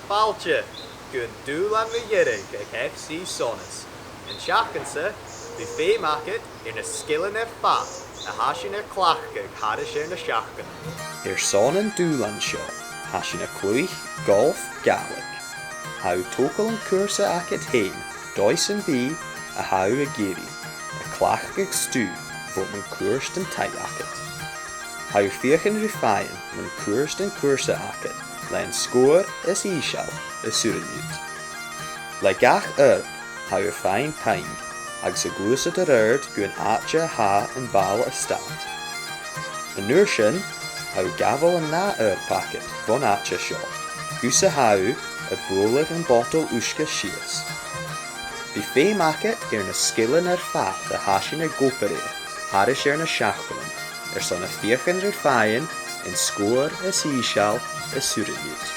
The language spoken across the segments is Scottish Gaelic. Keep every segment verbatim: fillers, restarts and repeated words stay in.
Fàilte gun dùbhlan mu dheireadh aig F C Sonas. An t-seachdain-sa, bidh feum agad air na sgilean air fad a tha sinn air cleachdadh thairis air na seachdainean. Airson an dùbhlan seo, tha sinn a' cluich golf Gàidhlig. Tha thu a' togail an cùrsa agad fhèin, dòigh sam bith a tha thu ag iarraidh, a' cleachdadh stuth bho mun cuairt an taigh agad. Tha thu a' feuchainn ri faighinn mun cuairt an cùrsa agad le an sgòr as ìsle as urrainn dhut. Le gach oidhirp, tha thu a' faighinn puing agus a' gluasad air adhart gun àite a tha am ball a' stad. An uair sin, tha thu a' gabhail an ath oidhirp agad bhon àite seo, gus an tèid thu a' bualadh am botal uisge sìos. Bidh feum agad air na sgilean air fad a tha sinn ag obair air thairis air na seachdainean, airson a' feuchainn ri faighinn an sgòr as ìsle as urrainn dhut.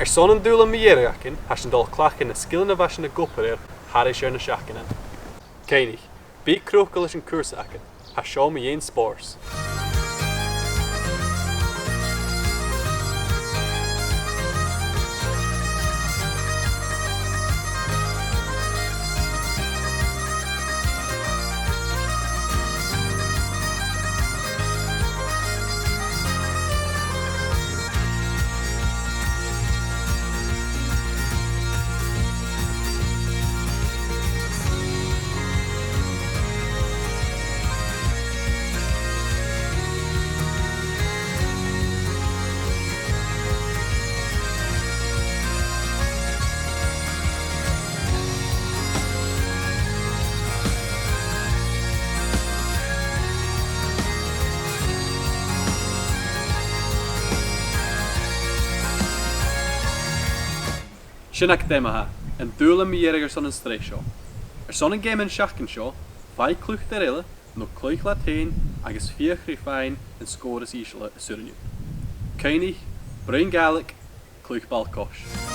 Airson an dùbhlan mu dheireadh againn, tha sinn a' dol a chleachdadh na sgilean a bha sinn ag obair air thairis air na seachdainean. Cuimhnich, bi cruthachail leis a' chùrsa agad. Tha seo mu dheidhinn spòrs. Sin agad e, ma-thà, an dùbhlan mu dheireadh airson an t-sreath seo. Airson an geama an t-seachdain seo, faigh cluicheadair eile, no cluich leat fhèin agus feuch ri faighinn an sgòr as ìsle as urrainn dhut. Cuimhnich, bruidhinn Gàidhlig, cluich ball-coise.